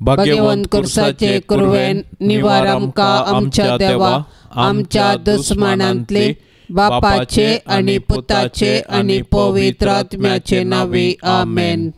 भाग्यवंत कुर्साचे कुरवेन निवार आमकां आमच्या देवा आमच्या दुस्मानांतले बापाचे आनी पुताचे आनी पवित्र आत्म्याचे नांवी आमेन.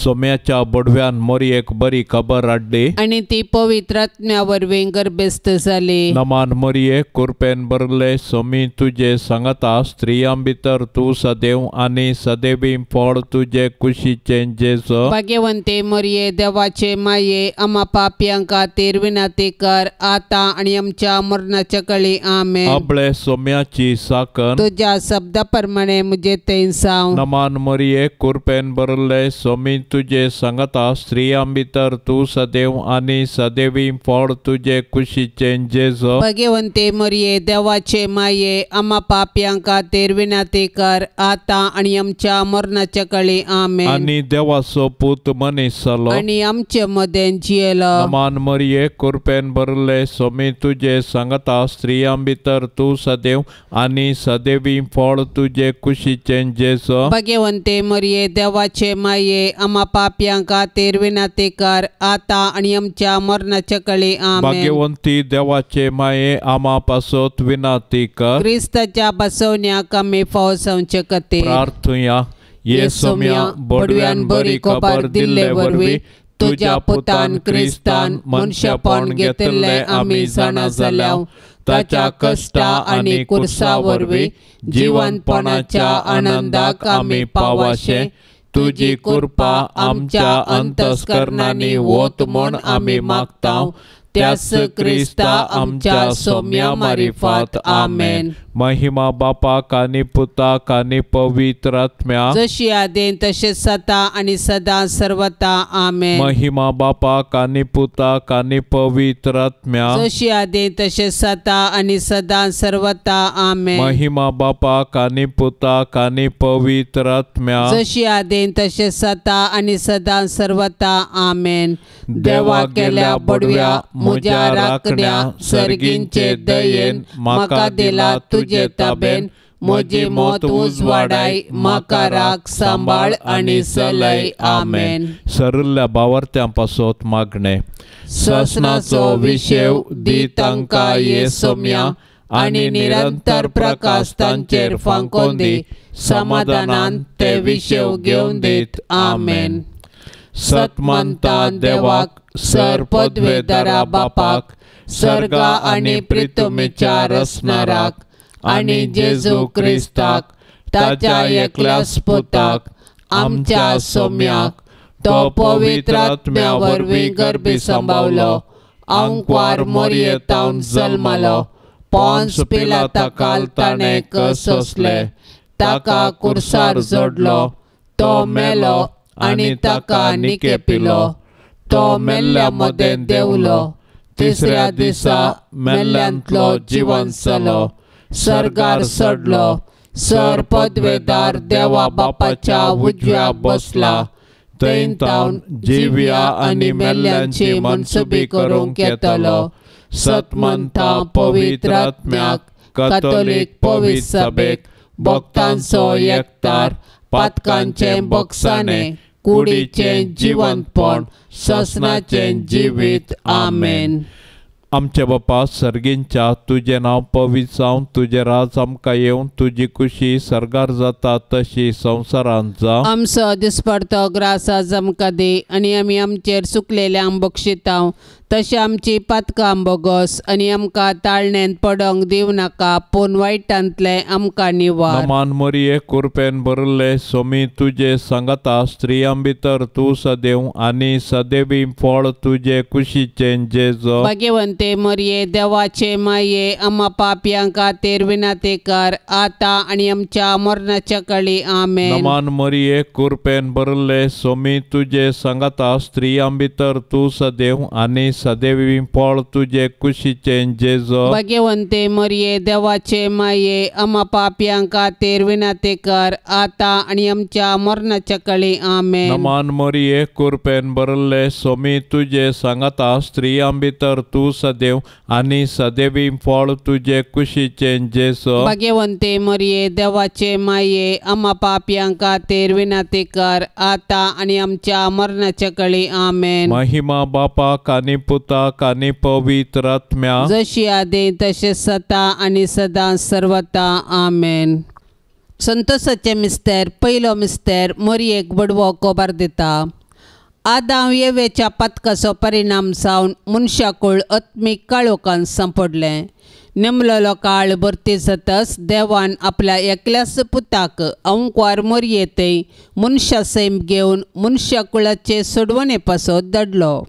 सोम्याच्या बडव्यान मोरयेक बरी खबर हाडली आनी ती पवित्र आत्म्या वरवीं गर्भेस्त जाली. नमान मोरये कुरपेन भरले सोमी तुजे सांगता स्त्रियां भितर तूं सदैव आनी सदैवी फळ तुजे कुशीचें जेजू. भाग्यवंते मोरये देवाचे माये आमा पापयां खातीर विनंती कर आतां आनी आमच्या मरणाच्या कळी आमेन. आपले सोम्याची साकन तुज्या शब्दा प्रमाणे म्हजे थंय जावं. नमान मोरये कुरपेन भरले सोमी तुजे सांगता स्त्रियां भितर तूं सदैव आनी सदैवी फळ तुजे कुशीचें जेजू. भाग्यवंते मोरये देवाचे माये आमा पापयां खातीर विनंती कर आतां आनी आमच्या मरणाच्या कळी आमेन. आनी देवाचो पूत मनीस जालो आनी आमचे मदें जियेलो. नमान मोरये कुरपेन भरले सोमी तुजे सांगता स्त्रियां भितर तूं सदैव आनी सदैवी फळ तुजे कुशीचें जेजू. भाग्यवंते मोरये देवाचे माये आमा पापयां खातीर विनंती कर आतां आनी आमच्या मरणाच्या कळी आमेन. भाग्यवंती देवाचे माये आमा पासत विनंती कर. क्रिस्ताच्या बसवण्याक आमी फाव जावचे खातीर प्रार्थुया. ये सोम्या बडव्यान बरी खबर दिल्ले वरवीं तुज्या पुतान क्रिस्तान मनशापण घेतिल्लें आमी जाणा जाल्या. ताच्या कश्टा आनी कुर्सा वरवीं जिवनपणाच्या आनंदाक आमी पावाशे. तुजी कृपा आमच्या अंतस्करणांनी वत म्हूण आमी मागता. त्याच क्रिस्ता आमच्या सोम्या मारिफात आमेन. महिमा बापाक आनी पुताक आनी पवित्र आत्म्याक जशी आदीं तशें सदा आनी सदां सर्वता आमेन. महिमा बापाक आनी पुताक आनी पवित्र आत्म्याक जशी आदीं तशें सदा आनी सदां सर्वता आमेन. महिमा बापाक आनी पुताक आनी पवित्र आत्म्याक जशी आदीं तशें सदा आनी सदां सर्वता आमेन. देवा केल्या बडव्या म्हज्या राखण्या सर्गींचे दयेन म्हाका दिला तुजे ताबेन. म्हजी मत उजवाडाय म्हाका राख सांबाळ आनी चलय आमेन. सरिल्ल्या बावर्त्यां पासत मागणें. ससनाचो विशेव दी तांकां ये सोम्या आनी निरंतर प्रकाश तांचेर फांकोवन दी. समाधानान ते विशेव घेवन दीत आमेन. सतमंता देवाक सर पदवेदारा बापाक सर्गा आनी प्रितुमीच्या रचणाराक आनी जेजू क्रिस्ताक ताच्या एकल्याच पुताक आमच्या सोम्याक तो पवित्र आत्म्या वरवीं गर्भी सांबावलो. आंकवार मोरयेतावन जल्मलो. पोन्स पिलाता काल ताणें सोंसले. ताका कुर्सार जोडलो. तो मेलो आनी ताका निकेपिलो. तो मेल्ल्या मदें देंवलो. तिसऱ्या दिसा मेल्ल्यांतलो जिवन जालो. सर्गार चडलो. सर पदवेदार देवा बापाच्या उजव्या बसला. थंय तावन जिव्या आनी मेल्ल्यांची मनसुबी करूंक येतलो. सतमंता पवित्र आत्म्याक कथोलीक पवित्र सभेक भक्तांचो एकतार पातकांचें बक्षाणें कुडीचें जिवंतपण ससनाचें जिवीत आमेन. आमच्या बापा सर्गींच्या तुजें नांव पवित्र जावं. तुजें राज आमकां येवं. तुजी कुशी सर्गार जाता तशी संवसारांत जावं. आमचो दिसपडतो ग्रास आज आमकां दी आनी आमी आमचेर चुकलेल्यांक बक्षितांव तशें आमची पातकां बोगस आनी आमकां ताळणेंत पडोंक दिवं नाका पूण वायटांतलें आमकां निवार. नमान मोरये कुरपेन भरिल्ले सोमी तुजे सांगाता स्त्रियां भितर तूं सदैव आनी सदैवी फळ तुजे कुशीचें जेजू. भाग्यवंते मोरये देवाचे माये आमा पापयां खातीर विनंती कर आतां आनी आमच्या मरणाच्या कळी आमेन. नमान मोरये कुरपेन भरिल्ले सोमी तुजे सांगाता स्त्रियां भितर तूं सदैव आनी सदैवी फळ तुजे कुशीचें जेजो। भाग्यवंते मरिये देवाचे माये आमा पापयां खातीर विनंती कर आतां आनी आमच्या मरणाच्या कळी आमेन। नमान मरिये कृपेन भरले स्वामी तुजे सांगाता स्त्रियां भितर तूं सदैव आनी सदैवी फळ तुजे कुशीचें जेजो। भाग्यवंते मरिये देवाचे माये आमा पापयां खातीर विनंती कर आतां आनी आमच्या मरणाच्या कळी आमेन। महिमा बापाक आनी पुताक आनी पवित्र आत्म्याक जशी आदी तशें सदा आनी सदां सर्वता आमेन। संतोषाचे मिस्तेर पयलो मिस्तेर मोरयेक बडवो कोबार दिता। आदाम येवेच्या पातकाचो परिणाम जावन मनशाकूळ आत्मीक काळोखान सांपडलें। नेमलेलो काळ भरती जातच देवान आपल्या एकल्याच पुताक अंकवार मोरयेतय मनशा सैम घेवन मनशाकुळाचे सोडवणे पासत धाडलो।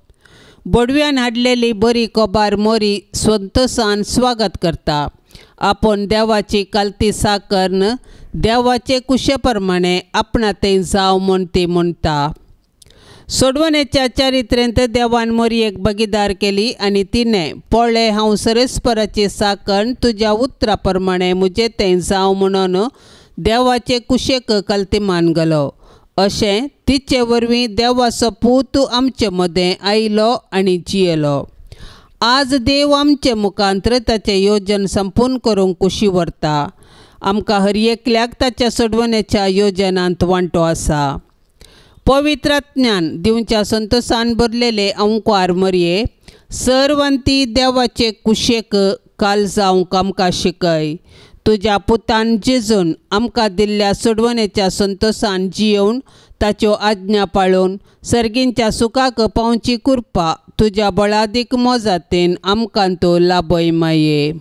बोडव्यान हाडलेली बरी कोबार मोरी संतोषान स्वागत करता। आपूण देवाची कालती साकर्न देवाचे कुशे प्रमाणे आपणा थंय जावं म्हूण ती म्हणटा। सोडवणेच्या चारित्र्यांत देवान मोरयेक भागीदार केली आनी तिणें पळय हांव सरेस्पराची साकण तुज्या उतरा प्रमाणे म्हजे थंय जावं म्हणून देवाचे कुशेक कलती मान गेलो। अशें तिचे वरवीं देवाचो पूत आमचे मदें आयलो आनी जियेलो। आज देव आमचे मुखांत्र ताचें योजन संपूर्ण करूंक कुशी व्हरता। आमकां हर एकल्याक ताच्या सोडवणेच्या योजनांत वांटो आसा। पवित्र ज्ञान दिवच्या संतोषान भरलेले अंकवार मरये सर्वांती देवाचे कुशेक काल जावंक आमकां शिकय। तुज्या पुतान जेजून आमकां दिल्ल्या सोडवणेच्या संतोषान जियोवन ताच्यो आज्ञा पाळून सर्गींच्या सुखाक पावची कृपा तुज्या बळादीक मोजातेन आमकां तो लाभय माये।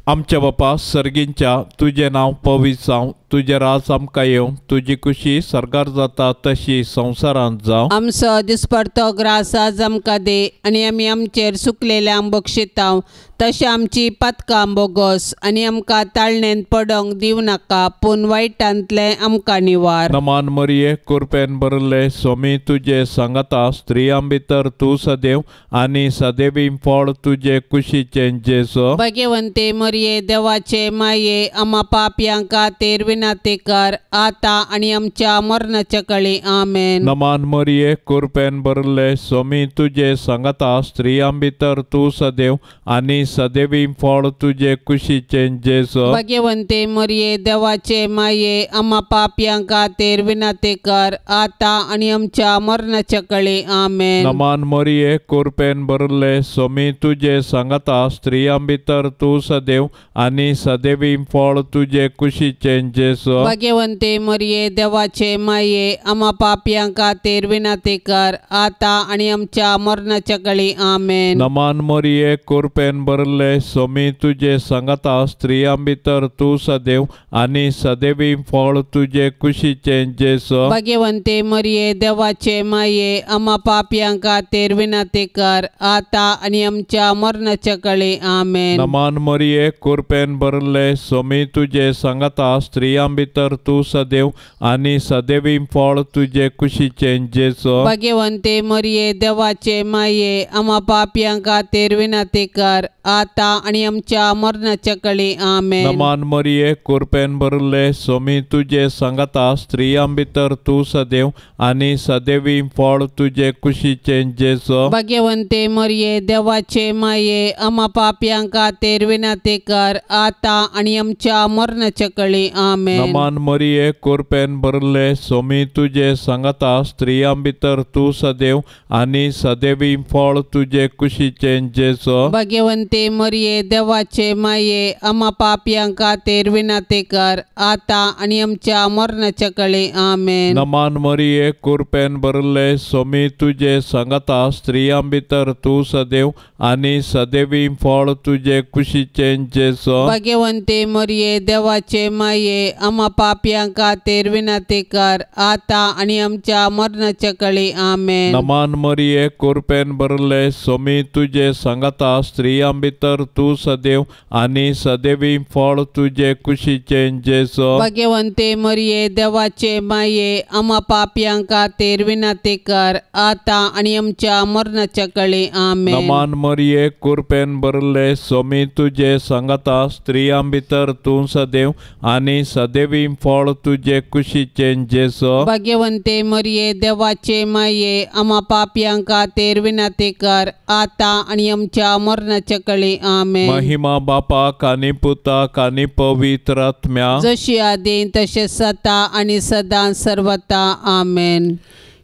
आमच्या बापा सर्गींच्या तुजें नांव पवित्र जावं, तुजें राज आमकां येवं, तुजी कुशी सर्गार जाता तशी संवसारांत जावं। आमचो दिसपडतो ग्रास आज आमकां दी आनी आमी आमचेर सुकलेल्यांक बक्षितांव तशें आमची पातकां बोगस आनी आमकां ताळणेंत पडोंक दिवं नाका पूण वायटांतलें आमकां निवार। नमान मरिये कृपेन भरले स्वामी तुजे सांगाता स्त्रियां भितर तूं सदैव आनी सदैवी फळ तुजे कुशीचें जेजो। भाग्यवंते मरिये देवाचे माये आमा पापयां खातीर विनंती कर आतां आनी आमच्या मरणाच्या कळी आमेन। नमान मरिये कृपेन भरले स्वामी तुजे सांगाता स्त्रियां भितर तूं सदैव आनी सदैवी फळ तुजे कुशीचें जेजो। भाग्यवंते मरिये देवाचे माये आमा पापयां खातीर विनंती कर आतां आनी आमच्या मरणाच्या कळी आमेन। नमान मरिये कृपेन भरले स्वामी तुजे सांगाता स्त्रियां भितर तूं सदैव आनी सदैवी फळ तुजे कुशीचें जेजो। भाग्यवंते मरिये देवाचे माये आमा पापयां खातीर विनंती कर आतां आनी आमच्या मरणाच्या कळी आमेन। नमान मरिये कृपेन भरले स्वामी तुजे सांगाता स्त्रियां भितर तूं सदैव आनी सदैवी फळ तुजे कुशीचें जेजो। भाग्यवंते मरिये देवाचे माये आमा पापयां खातीर विनंती कर आतां आनी आमच्या मरणाच्या कळी आमेन। नमान मरिये कृपेन भरले स्वामी तुजे सांगाता स्त्रियां भितर तूं सदैव आनी सदैवी फळ तुजे कुशीचें जेजो। भाग्यवंते मरिये देवाचे माये आमा पापयां खातीर विनंती कर आतां आनी आमच्या मरणाच्या कळी आमेन। नमान मरिये कृपेन भरले स्वामी तुजे सांगाता स्त्रियां भितर तूं सदैव आनी सदैवी फळ तुजे कुशीचें जेजो। भाग्यवंते मरिये देवाचे माये आमा पापयां खातीर विनंती कर आतां आनी आमच्या मरणाच्या कळी आमेन। नमान मरिये कृपेन भरले स्वामी तुजे सांगाता स्त्रियां भितर तूं सदैव आनी सदैवी फळ तुजे कुशीचें जेजो। भाग्यवंते मरिये देवाचे माये आमा पापयां खातीर विनंती कर आतां आनी आमच्या मरणाच्या कळी आमेन। नमान मरिये कृपेन भरले स्वामी तुजे सांगाता स्त्रियां भितर तूं सदैव आनी सदैवी फळ तुजे कुशीचें जेजो। भाग्यवंते मरिये देवाचे माये आमा पापयां खातीर विनंती कर आतां आनी आमच्या मरणाच्या कळी आमेन। नमान मरिये कृपेन भरले सोमी तुजे सांगाता स्त्रियां भितर तूं सदैव आनी सदैवी फळ तुजे कुशीचें जेजू। भाग्यवंते मरिये देवाचे माये आमा पापयां खातीर विनंती कर आतां आनी आमच्या मरणाच्या कळी आमेन। नमान मरिये कृपेन भरले सोमी तुजे सांगाता स्त्रियां भितर तूं सदैव आनी सदैवी फळ तुजे कुशीचें जेजू। भाग्यवंते मरिये देवाचे माये आमा पापयां खातीर विनंती कर आतां आनी आमच्या मरणाच्या कळी आमेन। महिमा बापाक आनी पुताक आनी पवित्र आत्म्याक जशी आदी तशें सदा आनी सदां सर्वता आमेन।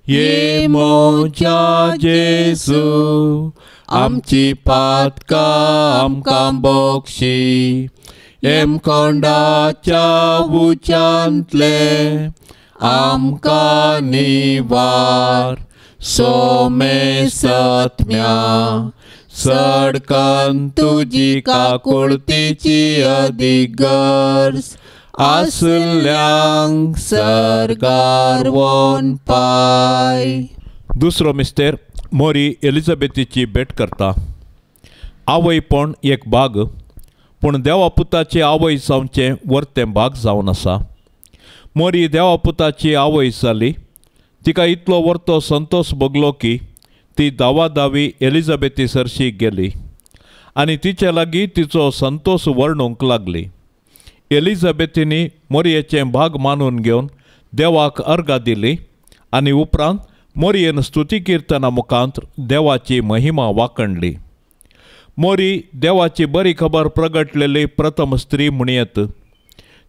ये म्हज्या जेजू आमची पातकां आमकां बक्षी हेमकोंडाच्या उच्यांतले आमकां निवार सोमेसत्म्या सडकन तुजी काकुळतीची अदीक गरज आसल्यांक सर्गार वोन पाय। दुसरो मिस्तेर मोरी एलिझाबेथीची भेट करता। आवयपण एक भाग पूण देवा पुताची आवय जावचें वर्तें भाग जावन आसा। मोरी देवा पुताची आवय जाली तिका इतलो वर्तो संतोष भोगलो की ती धावाधावी एलिझाबेथी सरशी गेली आनी तिचे लागीं तिचो संतोष वर्णूंक लागली। एलिझाबेथीनी मोरयेचें भाग मानून घेवन देवाक अर्घा दिली आनी उपरांत मोरयेन स्तुती किर्तना मुखांत देवाची महिमा वाखणली। मोरी देवाची बरी खबर प्रगटलेली प्रथम स्त्री म्हणयेत।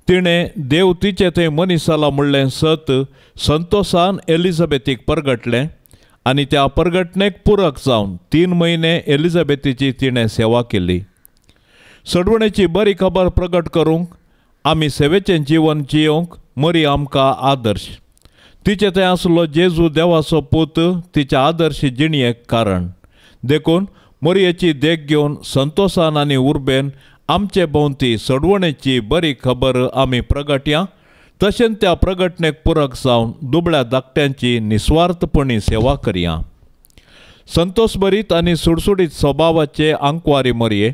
तिणें देव तिचे थंय मनीस जाला म्हणलें सत संतोषान एलिझाबेथीक परगटलें आनी त्या परगटणेक पुरक जावन 3 म्हयने एलिझाबेथीची तिणें सेवा केली। सडवणेची बरी खबर प्रगट करूंक आमी सेवेचें जीवन जियोवंक मरी आमकां आदर्श। तिचे थंय आसलो जेजू देवाचो पूत तिच्या आदर्श जिणयेक कारण। देखून मोरयेची देख घेवन संतोषान आनी उर्बेन आमचे भोंवती सडवणेची बरी खबर आमी प्रगटया तशेंच त्या प्रगटणेक पुरक जावन दुबळ्या धाकट्यांची निस्वार्थपणी सेवा करया। संतोषभरीत आनी सुडसुडीत स्वभावाचे आंकवारी मरये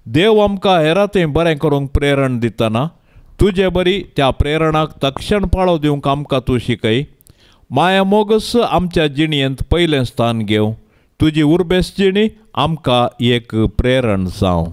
देव आमकां हेरांतय बरें करूंक प्रेरण दितना तुजे बरी त्या प्रेरणाक तक्षण पाळो दिवंक आमकां तूं शिकय। माया मोगस आमच्या जिणेंत पयलें स्थान घेवं तुजी उर्बेस जिणी आमकां एक प्रेरण जावं।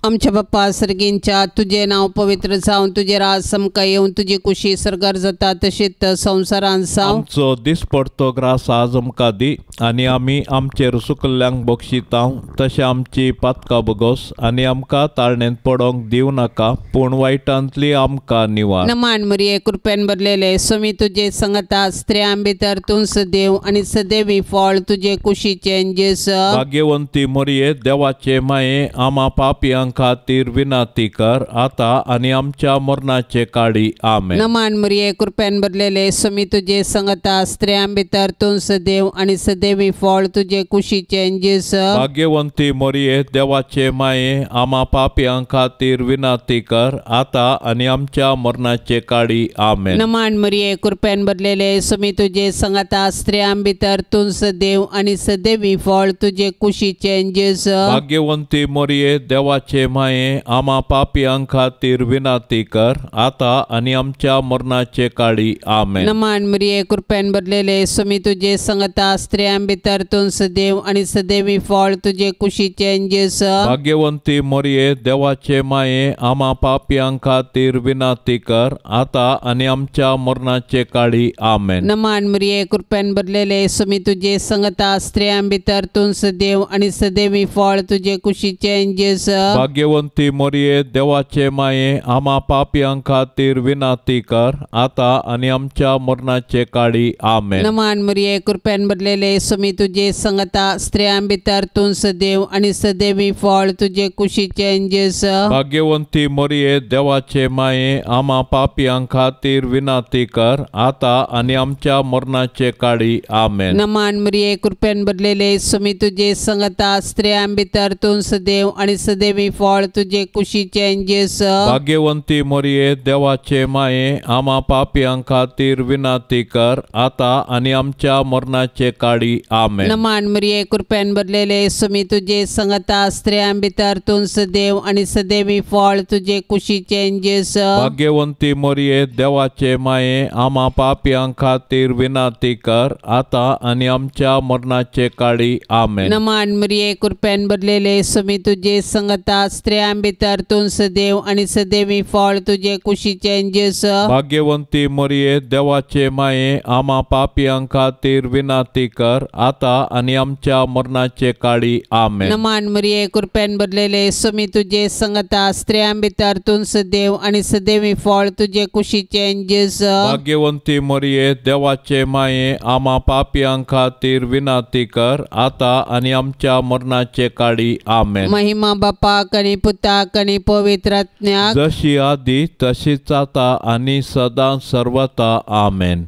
आमच्या बाप्पा सर्गींच्या तुजें नांव पवित्र जावं, तुजें राज आमकां येवन, तुजी कुशी सर्गार जाता तशीच संवसारांत जावं। आमचो दिसपडतो ग्रास आज आमकां दी आनी आमी आमचेर सुकल्ल्यांक बक्षितांव तशें आमची पातकां बगोस आनी आमकां ताळणेंत पडोंक दिवं नाका पूण वायटांतली आमकां निवार। नमान मरिये कृपेन भरलेले स्वामी तुजे संगता स्त्रियां भितर तूं सदैव आनी सदैवी फळ तुजे कुशीचें जेजू। भाग्यवंती मरिये देवाचे माये आमा पापयांक खातीर विनंती कर आता आनी आमच्या मरणाचे काळी आमेन। नमान मरिये कृपेन भरलेले स्वामी तुजे संगता स्त्रियां भितर तूं सदैव आनी सदैवी फळ तुजे कुशीचें जेजू। भाग्यवंती मरिये देवाचे माये आमा पापयां खातीर विनंती कर आता आनी आमच्या मरणाचे काळी आमेन। नमान मरिये कृपेन भरलेले स्वामी तुजे संगता स्त्रियां भितर तूं सदैव आनी सदैवी फळ तुजे कुशीचें जेजू। भाग्यवंती मरिये देवाचे माये आमा पापयां खातीर विनंती कर आता आनी आमच्या मरणाचे काळी आमेन। नमान मरिये कृपेन भरलेले स्वामी तुजे संगता स्त्रियां भितर तूं सदैव आनी सदैवी फळ तुजे कुशीचें जेजू। भाग्यवंती मरिये देवाचे माये आमा पापयां खातीर विनंती कर आता आनी आमच्या मरणाचे काळी आमेन। नमान मरिये कृपेन भरलेले स्वामी तुजे संगता स्त्रियां भितर तूं सदैव आनी सदैवी फळ तुजे कुशीचें जेजू। भाग्यवंती मरिये देवाचे माये आमा पापयां खातीर विनंती कर आता आनी आमच्या मरणाचे काळी आमेन। नमान मरिये कृपेन भरलेले स्वामी तुजे संगता स्त्रियां भितर तूं सदैव आनी सदैवी फळ तुजे कुशीचें जेजू। भाग्यवंती मरिये देवाचे माये आमा पापयां खातीर विनंती कर आता आनी आमच्या मरणाचे काळी आमेन। नमान मरिये कृपेन भरलेले स्वामी तुजे संगता स्त्रियां भितर तूं सदैव आनी सदैवी फळ तुजे कुशीचें जेजू. भाग्यवंती मोरये देवाचे माये आमा पापयां खातीर विनंती कर आतां आनी आमच्या मरणाचे काळी. आमेन. नमान मरिये कृपेन भरलेले स्वामी तुजे संगता स्त्रियां भितर तूं सदैव आनी सदैवी फळ तुजे कुशीचें जेजू. भाग्यवंती मोरये देवाचे माये आमा पापयां खातीर विनंती कर आतां आनी आमच्या मरणाचे काळी. आमेन. नमान मरिये कृपेन भरलेले स्वामी तुजे संगता स्त्रियां भितर तूं सदैव आनी सदैवी फळ तुजे कुशीचें जेजू. भाग्यवंती मोरये देवाचे माये आमा पापयां खातीर विनंती कर आतां आनी आमच्या मरणाचे काळी. आमेन. नमान मरिये कृपेन भरलेले स्वामी तुजे संगता स्त्रियां भितर तूं सदैव आनी सदैवी फळ तुजे कुशीचें जेजू. भाग्यवंती मोरये देवाचे माये आमा पापयां खातीर विनंती कर आतां आनी आमच्या मरणाचे काळी. आमेन. महिमा बापाक आनी पुताक आनी पवित्र आत्म्याक, जशी आदी तशीच आतां आनी सदां सर्वता. आमेन.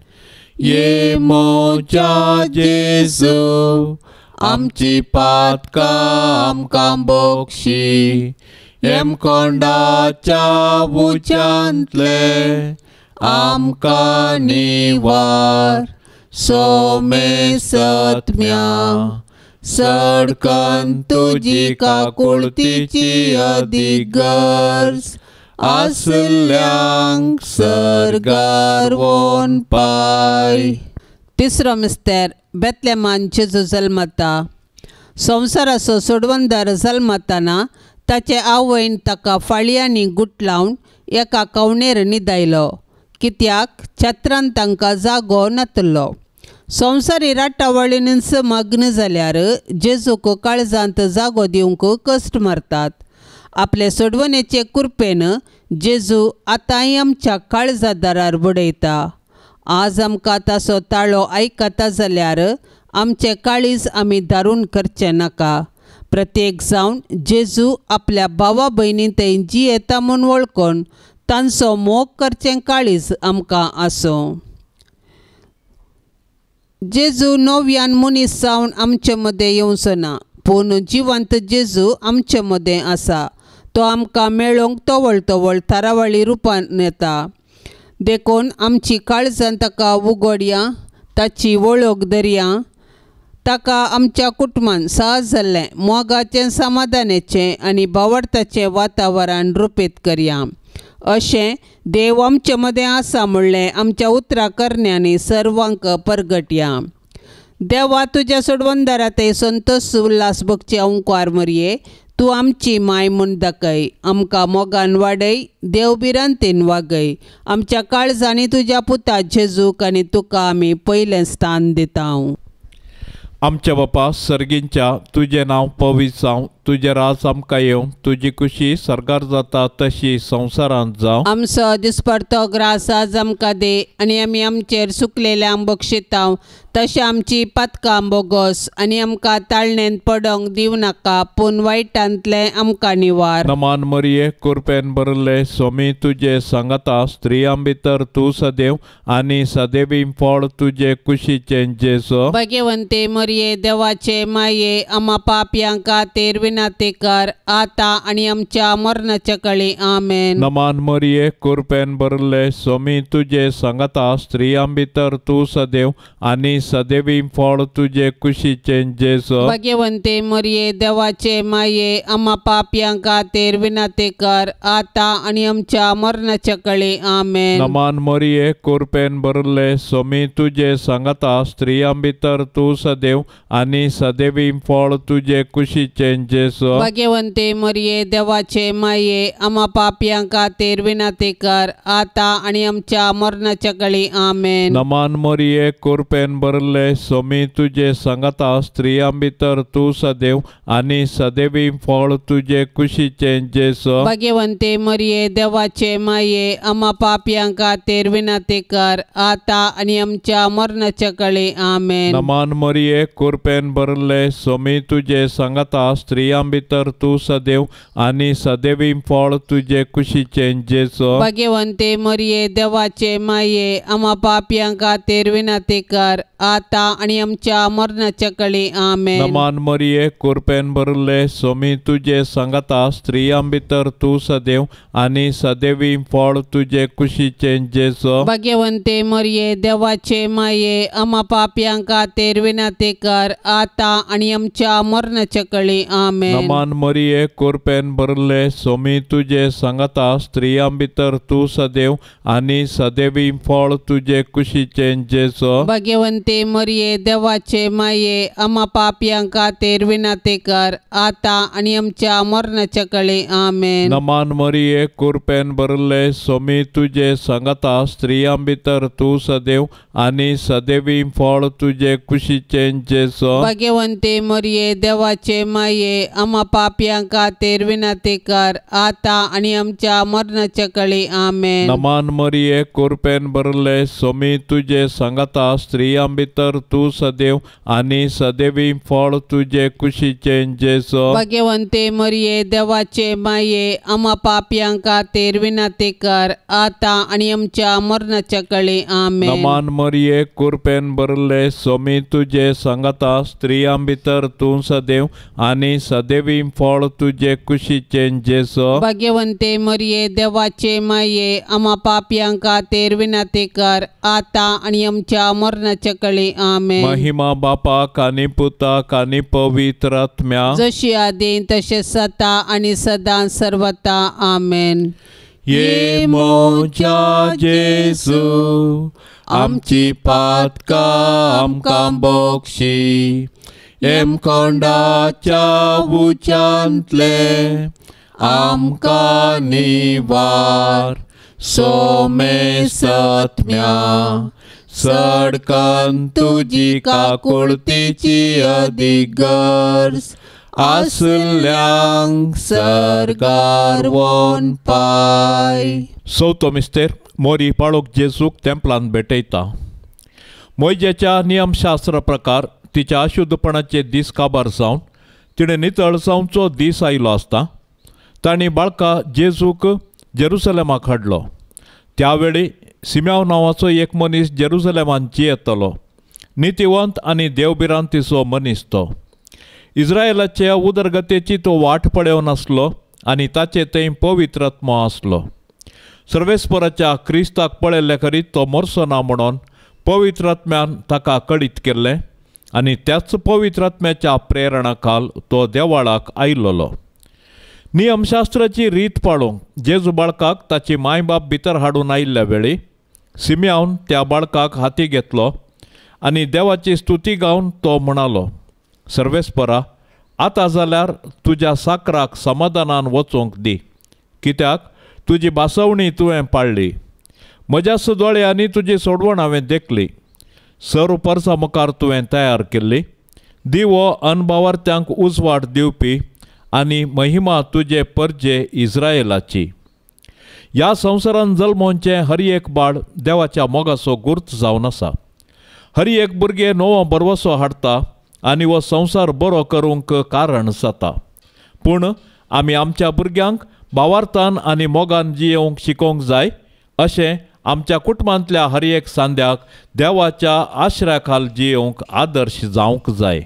ये मोजा जेजू आमची पातकां आमकां बोक्षी हेमकोंडाच्या उच्यांतले आमकां निवार सोमे सत्म्या सडकन तुजी काकुळतीची अदीक गरज आसल्यांक सर्गार वोन पाय. तिसरो मिस्तेर बेतलेमान जेजू जल्मता. संवसाराचो सोडवणदार जल्मताना ताचे आवयन ताका फाळयांनी गुटलावन एका कवणेर न्हिदायलो, कित्याक छत्रान तांकां जागो नातलो. संवसारी राटावळीनच मग्न जाल्यार जेजूक काळजांत जागो दिवंक कश्ट मारतात. आपले सोडवणेचे कृपेन जेजू आतांय आमच्या काळजा दारार बडयता. आज आमकां ताचो ताळो आयकता जाल्यार आमचें काळीज आमी दारून करचें नाका. प्रत्येक जावन जेजू आपल्या भावा भयणी थंय जियेता म्हूण वळखून तांचो मोग करचें काळीज आमकां आसूं. जेजू नव्यान मनीस जावन आमचे मदें येवचो ना, पूण जिवंत जेजू आमचे मदें आसा. तो आमकां मेळोवंक तवळ तवळ थारावळी रुपान येता. देखून आमची काळजान ताका उगडया, ताची वळख धरया. ताका आमच्या कुटुंबान सहज जाल्लें मोगाचें, समाधानाचें आनी भावार्थाचें वातावरण रुपीत करया. अशें देव आमचे मदें आसा म्हणलें आमच्या उतरां करण्यांनी सर्वांक परगटया. देवा तुज्या सोडवणदारा ते संतोष उल्हास भोगचे अंकुर मरये, तूं आमची माय म्हूण दाखय. आमकां मोगान वाडय, देव भिरांतेन वागय. आमच्या काळजांनी तुज्या पुता जेजूक आनी तुका आमी पयलें स्थान दिता. आमच्या बापा सर्गींच्या तुजें नांव पवित्र जावं, तुजें राज आमकां येवं, तुजी खुशी सर्गार जाता तशी संवसारांत जावं. आमचो दिसपडतो ग्रास आज आमकां दी आनी आमी आमचेर सुकलेल्यांक बक्षितांव तशें आमची पातकां बोगस आनी आमकां ताळणेंत पडोंक दिवं नाका, पूण वायटांतलें आमकां निवार. नमान मरिये कृपेन भरिल्ले स्वामी तुजे सांगाता, स्त्रियां भितर तूं सदैव आनी सदैवी फळ तुजे कुशीचें जेजू. भाग्यवंते मरिये देवाचे माये आमा पापयां खातीर विनंती कर आतां आनी आमच्या मरणाच्या काळी. आमेन. नमान मरिये कृपेन भरिल्ले स्वामी तुजे सांगाता, स्त्रियां भितर तूं सदैव आनी सदैवी फळ तुजे कुशीचें जेजू. भाग्यवंते मरिये देवाचे माये आमा पापयां खातीर विनंती कर आतां आनी आमच्या मरणाच्या काळी. आमेन. नमान मरिये कृपेन भरिल्ले स्वामी तुजे सांगाता, स्त्रियां भितर तूं सदैव आनी सदैवी फळ तुजे कुशीचें जेजू. भाग्यवंते मरिये देवाचे माये आमा पापयां खातीर विनंती कर आतां आनी आमच्या मरणाच्या काळी. आमेन. नमान मरिये कृपेन भरिल्ले स्वामी तुजे सांगाता, स्त्रियां भितर तूं सदैव आनी सदैवी फळ तुजे कुशीचें जेजू. भाग्यवंते मरिये देवाचे माये आमा पापयां खातीर विनंती कर आतां आनी आमच्या मरणाच्या काळी. आमेन. नमान मरिये कृपेन भरिल्ले स्वामी तुजे सांगाता, स्त्रियां स्त्रियां भितर तूं सदैव आनी सदैवी फळ तुजे कुशीचें जेजू। भाग्यवंते मरिये देवाचे माये आम्हा पापयां खातीर विनंती कर आता आनी आमच्या मरणाच्या कळी आमेन। नमान मरिये कृपेन भरिल्ले स्वामी तुजे सांगाता स्त्रियां भितर तूं सदैव आनी सदैवी फळ तुजे कुशीचें जेजू। भाग्यवंते मरिये देवाचे माये आम्हा पापयां खातीर विनंती कर आता आनी आमच्या मरणाच्या कळी आमेन। नमान मरिये कृपेन भरिल्ले स्वामी तुजे सांगाता स्त्रियां भितर तूं सदैव आनी सदैवी फळ तुजे कुशीचें जेजू। भाग्यवंते मरिये देवाचे माये आम्हा पापयां खातीर विनंती कर आता आनी आमच्या मरणाच्या कळी आमेन। नमान मरिये कृपेन भरिल्ले स्वामी तुजे सांगाता स्त्रियां भितर तूं सदैव आनी सदैवी फळ तुजे कुशीचें जेजू। भाग्यवंते मरिये देवाचे माये आम्हा पापयां खातीर विनंती कर आता आनी आमच्या मरणाच्या कळी आमेन। नमान मरिये कृपेन भरिल्ले स्वामी तुजे सांगाता स्त्रियां भितर तूं सदैव आनी सदैवी फळ तुजे कुशीचें जेजू। भाग्यवंते मरिये देवाचे माये आम्हा पापयां खातीर विनंती कर आता आनी आमच्या मरणाच्या कळी आमेन। नमान मरिये कृपेन भरिल्ले स्वामी तुजे सांगाता स्त्रियां भितर तूं सदैव आनी सदैवी फळ तुजे कुशीचें जेजू। भाग्यवंते मरिये देवाचे माये आम्हा पापयां खातीर विनंती कर आता आनी आमच्या मरणाच्या कळी आमेन। महिमा बापाक आनी पुताक आनी पवित्र आत्म्या, जशी आदी तशें सता आनी सदां सर्वता आमेन। ये म्हज्या जेजू आमची पातकां आमकां बक्षी, हेमकोंडाच्या उच्यांतले आमकां निवार, सोमे सत्म्या सडकन तुजी काकुळतीची अदीक गरज आसल्यांक सर्गार वोन पाय। चवथो मिस्तेर मोरी पाळोक जेजूक तेंपलान भेटयता। मोयजेच्या नियमशास्त्र प्रकार तिच्या अशुद्धपणाचे दीस काबार जावन तिणें नितळ जावचो दीस आयलो आसता तांणी बाळका जेजूक जेरुसलेमाक हाडलो। त्यावेळी सिम्याव नांवाचो एक मनीस जेरुसलेमान जियेतालो। नितिवंत आनी देवभिरांतीचो मनीस तो। इस्रायलाच्या उदरगतेची तो वाट पळोवन आसलो आनी ताचे थंय पवित्र आत्मो आसलो। सर्वेस्पराच्या क्रिस्ताक पळयल्ले खरीत तो मरचो ना म्हणून पवित्र आत्म्यान ताका कळीत केल्लें आनी त्याच पवित्र आत्म्याच्या प्रेरणा खाल तो देवाळाक आयिल्लो। नियमशास्त्राची रीत पाळूंक जेजू बाळकाक ताची मायबाप भितर हाडून आयिल्ल्या वेळी सिम्यावन त्या बाळकाक हाती घेतलो आनी देवाची स्तुती गावन तो म्हणालो, सर्वेस्परा आतां जाल्यार तुज्या साकराक समाधानान वचूंक दी, कित्याक तुजी भासवणी तुवें पाळ्ळी, म्हज्या दोळ्यांनी तुजी सोडवण हांवें देखली, सर्व परसा मुखार तुवें तयार केल्ली दिवो अनभावार्थ्यांक उजवाड दिवपी आनी महिमा तुजे परजे इस्रायलाची। ह्या संवसारान जल्मोवचें हर एक बाळ देवाच्या मोगाचो गुर्त जावन आसा। हर एक भुरगें नवो भरवसो हाडटा आनी हो संवसार बरो करूंक कारण जाता। पूण आमी आमच्या भुरग्यांक भावार्थान आनी मोगान जियेवंक शिकोवंक जाय अशें आमच्या कुटुंबांतल्या हर एक सांद्याक देवाच्या आश्रया खाल जियेवंक आदर्श जावंक जाय।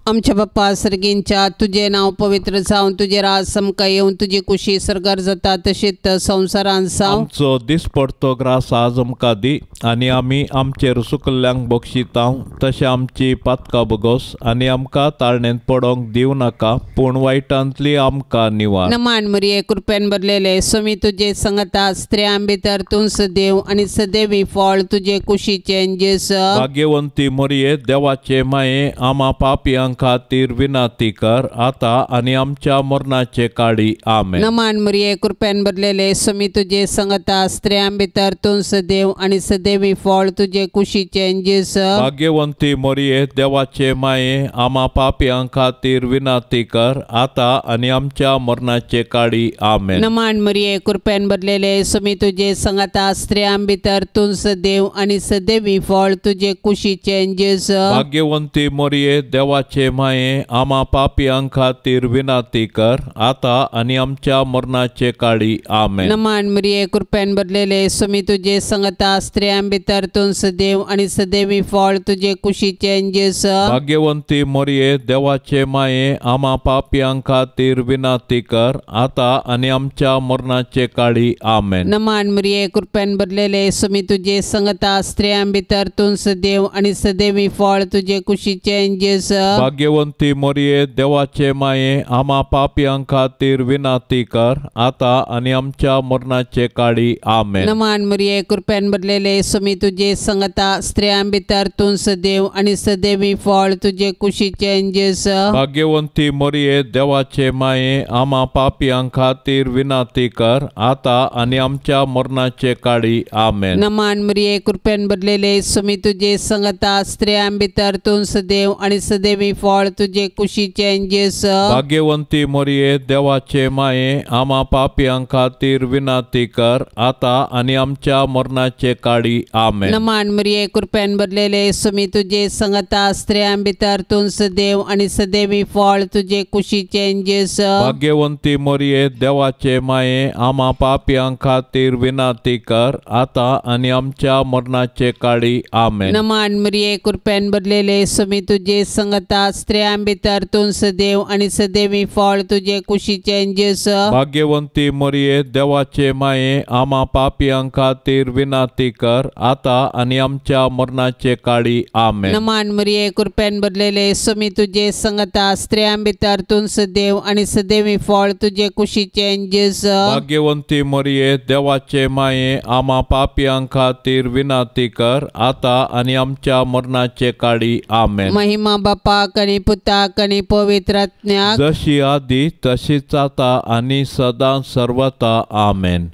आमच्या बाप्पा सर्गींच्या तुझे नाव पवित्र जावं, तुझे राज समका येवन, तुजी कुशी सर्गार जाता तशीच संवसारान जावं। आमचो दिसपडतो ग्रास आज आमकां दी आनी आमी आमचेर सुकल्ल्यांक बक्षितांव तशें आमची पातकां बगोस आनी आमकां ताळणेंत पडोंक दिवं नाका पूण वायटांतली आमकां निवार। नमान मरिये कृपेन भरलेले स्वामी तुजे संगता, स्त्रियां भितर तूं सदैव आनी सदैवी फळ तुजे कुशीचें जेजू। भाग्यवंती मरिये देवाचे माये आमा पापयांक खातीर विनंती कर आता आनी आमच्या मरणाचे काळी आमेन। नमान मरिये कृपेन भरलेले स्वामी तुजे संगता, स्त्रियां भितर तूं सदैव आनी सदैवी फळ तुजे कुशीचें जेजू। भाग्यवंती मरिये देवाचे माये आमा पापयां खातीर विनंती कर आता आनी आमच्या मरणाचे काळी आमेन। नमान मरिये कृपेन भरलेले स्वामी तुजे संगता, स्त्रियां भितर तूं सदैव आनी सदैवी फळ तुजे कुशीचें जेजू। भाग्यवंती मरिये देवाचे देवाचे माये आमा पापयां खातीर विनंती कर आता आनी आमच्या मरणाचे काळी आमेन। नमान मरिये कृपेन भरलेले स्वामी तुझे संगता स्त्रियां भितर तूं सदैव आनी सदैवी फळ तुझे कुशीचे जेजू। भाग्यवंती मरिये देवाचे माये आमा पापयां खातीर विनंती कर आता आनी आमच्या मरणाचे काळी आमेन। नमान मरिये कृपेन भरलेले स्वामी तुझे संगता स्त्रियां भितर तूं सदैव आनी सदैवी फळ तुझे कुशीचे जेजू। भाग्यवंती मरिये देवाचे माये आमा पापयां खातीर विनंती कर आता आनी आमच्या मरणाचे काळी आमेन। नमान मरिये कृपेन भरलेले स्वामी तुझे संगता स्त्रियां भितर तूं सदैव आनी सदैवी फळ तुझे कुशीचे जेजू। भाग्यवंती मरिये देवाचे माये आमा पापयां खातीर विनंती कर आता आनी आमच्या मरणाचे काळी आमेन। नमान मरिये कृपेन भरलेले स्वामी तुझे संगता स्त्रियां भितर तूं सदैव आनी सदैवी फळ तुझे कुशीचे जेजू। भाग्यवंती मरिये देवाचे माये आमा पापयां खातीर विनंती कर आता आनी आमच्या मरणाचे काळी आमेन। नमान मरिये कृपेन भरलेले स्वामी तुझे संगता स्त्रियां भितर तूं सदैव आनी सदैवी फळ तुझे कुशीचे जेजू। भाग्यवंती मरिये देवाचे माये आमा पापयां खातीर विनंती कर आता आनी आमच्या मरणाचे काळी आमेन। नमान मरिये कृपेन भरलेले स्वामी तुझे संगता स्त्रियां भितर तूं सदैव आनी सदैवी फळ तुझे कुशीचे जेजू। भाग्यवंती मरिये देवाचे माये आमा पापयां खातीर विनंती कर आता आनी आमच्या मरणाचे काळी आमेन। नमान मरिये कृपेन भरलेले स्वामी तुझे संगता स्त्रियां भितर तूं सदैव आनी सदैवी फळ तुझे कुशीचे जेजू। भाग्यवंती मरिये देवाचे माये आमा पापयां खातीर विनंती कर आता आनी आमच्या मरणाचे काळी आमेन। महिमा बापाक आनी पुताक आनी पवित्र आत्म्याक, जशी आदी तशीच आता आनी सदां सर्वता आमेन।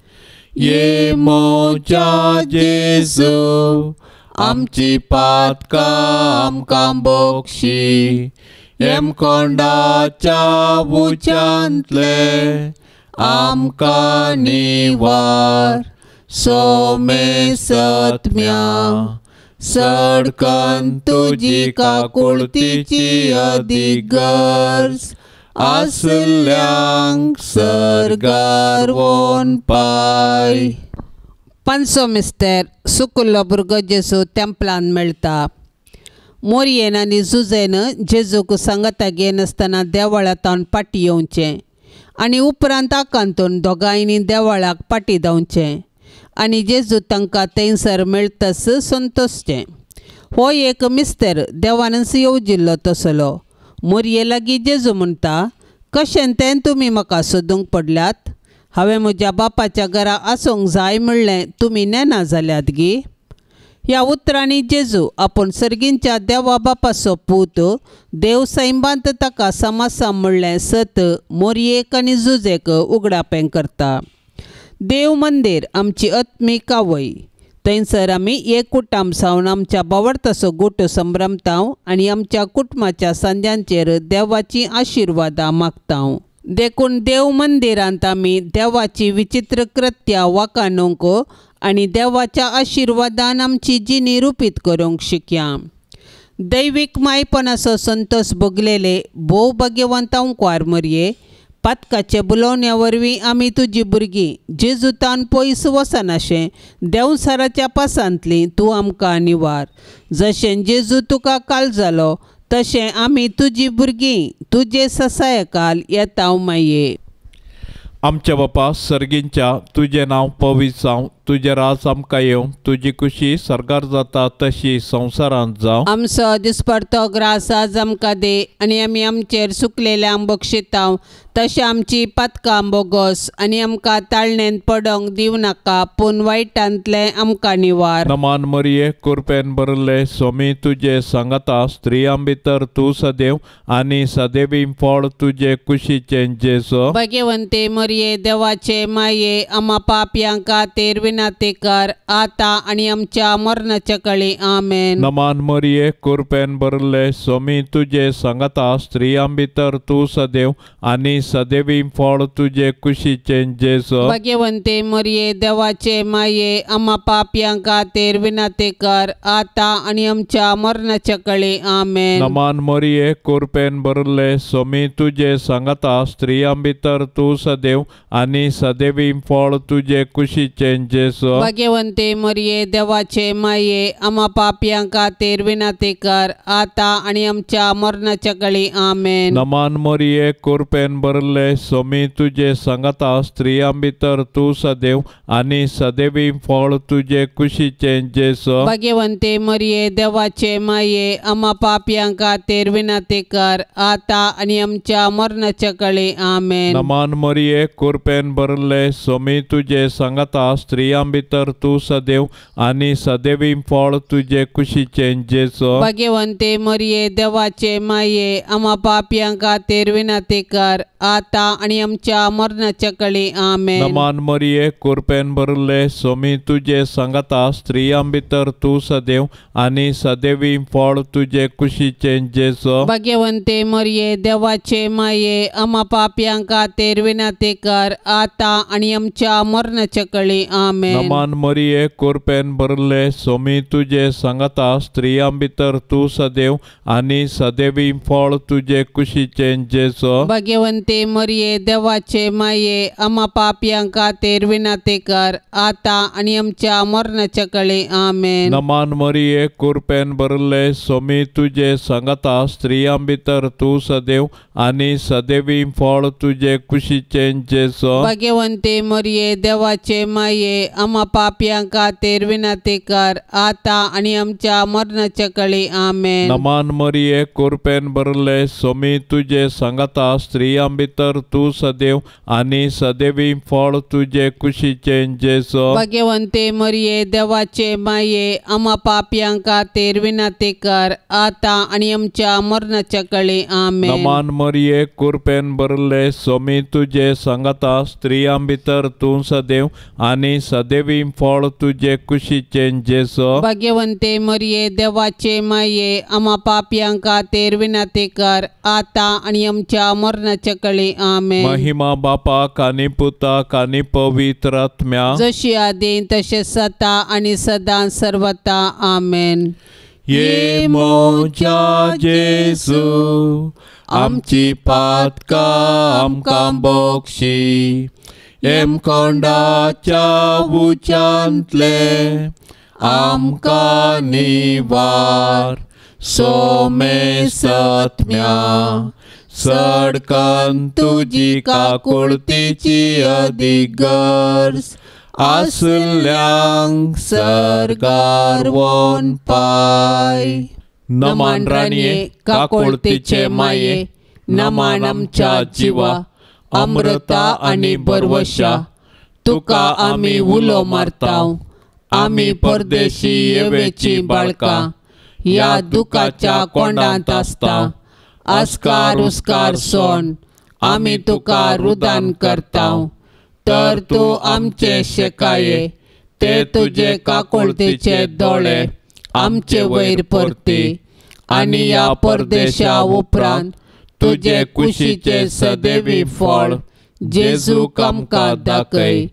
ये मोजा जेजू आमची पातकां आमकां बोक्षी हेमकोंडाच्या उच्यांतले आमकां निवार सोमे सत्म्या सडकन तुजी काकुळतीची अदीक गरज आसल्यांक सर्गार वोन पाय। पंचो मिस्तेर सुकुल्लो भुरगो जेजू तेंपलान मेळटा। मोरयेन आनी जुजेन जेजूक सांगता घेनासतना देवळांत पाटी येवचें आनी उपरांत आकांतून दोगांयनी देवळाक पाटी धांवचें आनी जेजू तांकां थंयसर मेळटस संतोशचें। हो एक मिस्तेर देवानच येवजिल्लो तसलो। मोरये लागीं जेजू म्हणटा, कशें तें तुमी म्हाका सोदूंक पडल्यात? हांवें म्हज्या बापाच्या घरा आसूंक जाय म्हणलें तुमी नेना जाल्यात गी? ह्या उतरांनी जेजू आपूण सर्गींच्या देवा बापाचो पूत देव सैंबांत ताका समासा म्हणलें सत मोरयेक आनी जुजेक उगडापें करता। देव मंदीर आमची आत्मीक आवय, थंयसर आमी एक कुटाम सावन आमच्या बावडताचो गोटो संभ्रमता आनी आमच्या कुटुंबाच्या सांद्यांचेर देवाची आशिर्वादां मागता। देखून देव मंदिरांत आमी देवाची विचित्र कृत्या वाखाणूंक आनी देवाच्या आशिर्वादान आमची जिणी रुपीत करूंक शिकया। दैवीक मायपणाचो संतोष भोगलेले भोव भाग्यवंत अंकवार मरये पातकाचे बुलोवण्या वरवीं आमी तुजी भुरगीं जेजुतान पयस वचनाशें देंवसाराच्या पासांतली तूं आमकां निवार। जशें जेजू तुका काल जालो तशें आमी तुजी भुरगीं तुजे ससायकाल येता माये। आमच्या बापा सर्गींच्या तुजें नांव पवित्र जावं, तुजें राज आमकां येवं, तुजी खुशी सर्गार जाता तशी संवसारांत जावं। आमचो दिसपडतो ग्रास आज आमकां दी आनी आमी आमचेर सुकलेल्यांक बक्षितांव तशें आमची पातकां बोगस आनी आमकां ताळणेंत पडोंक दिवं नाका पूण वायटांतलें आमकां निवार। नमान मरिये कृपेन भरिल्ले स्वामी तुजे सांगाता, स्त्रियां भितर तूं सदैव आनी सदैवी फळ तुजे कुशीचें जेजू। भाग्यवंते मरिये मरिये देवाचे माये आमा पापयां खातीर विनंती कर आतां आनी आमच्या मरणाच्या कळी आमेन। नमान मरिये कृपेन भरले स्वामी तुजे सांगाता स्त्रियां भितर तूं सदैव आनी सदैवी फळ तुजे कुशीचें जेजू। भाग्यवंते मरिये देवाचे माये आमा पापयां खातीर विनंती कर आतां आनी आमच्या मरणाच्या कळी आमेन। नमान मरिये कृपेन भरले स्वामी तुजे सांगाता स्त्रियां भितर तूं सदैव आनी सदैवी फळ तुजे कुशीचें जेजू। भाग्यवंते मरिये देवाचे माये आमा पापयां खातीर विनंती कर आतां आनी आमच्या मरणाच्या कळी आमेन। नमान मरिये कृपेन भरले स्वामी तुजे सांगाता स्त्रियां भितर तूं सदैव आनी सदैवी फळ तुजे कुशीचें जेजू। भाग्यवंते मरिये देवाचे माये आमा पापयां खातीर विनंती कर आतां आनी आमच्या मरणाच्या कळी आमेन। नमान मरिये कृपेन भरले स्वामी तुजे सांगाता स्त्रियां भितर तूं सदैव आनी सदैवी फळ तुजे कुशीचें जेजू। भाग्यवंते मरिये देवाचे माये आमा पापयां खातीर विनंती कर आतां आनी आमच्या मरणाच्या कळी आमेन। नमान मरिये कृपेन भरले स्वामी तुजे सांगाता स्त्रियां भितर तूं सदैव आनी सदैवी फळ तुजे कुशीचें जेजू। भाग्यवंते मरिये देवाचे माये आमा पापयां खातीर विनंती कर आतां आनी आमच्या मरणाच्या कळी आमेन। नमान मरिये कृपेन भरले स्वामी तुजे सांगाता स्त्रियां भितर तूं सदैव आनी सदैवी फळ तुजे कुशीचें जेजू। भाग्यवंते मरिये देवाचे माये आमा पापयां खातीर विनंती कर आतां आनी आमच्या मरणाच्या कळी आमेन। नमान मरिये कृपेन भरले स्वामी तुजे सांगाता स्त्रियां भितर तूं सदैव आनी सदैवी फळ तुजे कुशीचें जेजू। भाग्यवंते मरिये देवाचे माये आमा पापयां खातीर विनंती कर आतां आनी आमच्या मरणाच्या कळी आमेन। नमान मरिये कृपेन भरले स्वामी तुजे सांगाता स्त्रियां भितर तूं सदैव आनी सदैवी फळ तुजे कुशीचें जेजू। भाग्यवंते मरिये देवाचे माये आमा पापयां खातीर विनंती कर आतां आनी आमच्या मरणाच्या कळी आमेन। नमान मरिये कृपेन भरले स्वामी तुजे सांगाता स्त्रियां भितर तूं सदैव आनी सदैवी फळ तुजे कुशीचें जेजू। भाग्यवंते मरिये देवाचे माये आमा पापयां खातीर विनंती कर आतां आनी आमच्या मरणाच्या कळी आमेन। महिमा बापाक आनी पुताक आनी पवित्र आत्म्याक, जशी आदीं तशें सदा आनी सदां सर्वता आमेन। ये म्हज्या जेजू आमची पातकां आमकां बक्षी, हेमकोंडाच्या उच्यांतले आमकां निवार, सोमे सत्म्या सडकन तुजी काकुळतीची अदीक गरज आसल्यांक सर्गार वोन पाय। नमान राणये काकुळतीचे माये, नमान आमच्या जिवा अमृता आनी बरवशा, तुका आमी उलो मारता, आमी परदेशी येवेची बाळकां ह्या दुखाच्या कोंडांत आसता, आस्कार उस्कार सोन आमी तुका रुदान करता, तर तूं आमचे शेकाये ते तुजे काकुळतीचे दोळे आमचे वयर परती आनी ह्या परदेशा उपरांत तुजे कुशीचे सदैवी फळ जेजूक आमकां दाखय।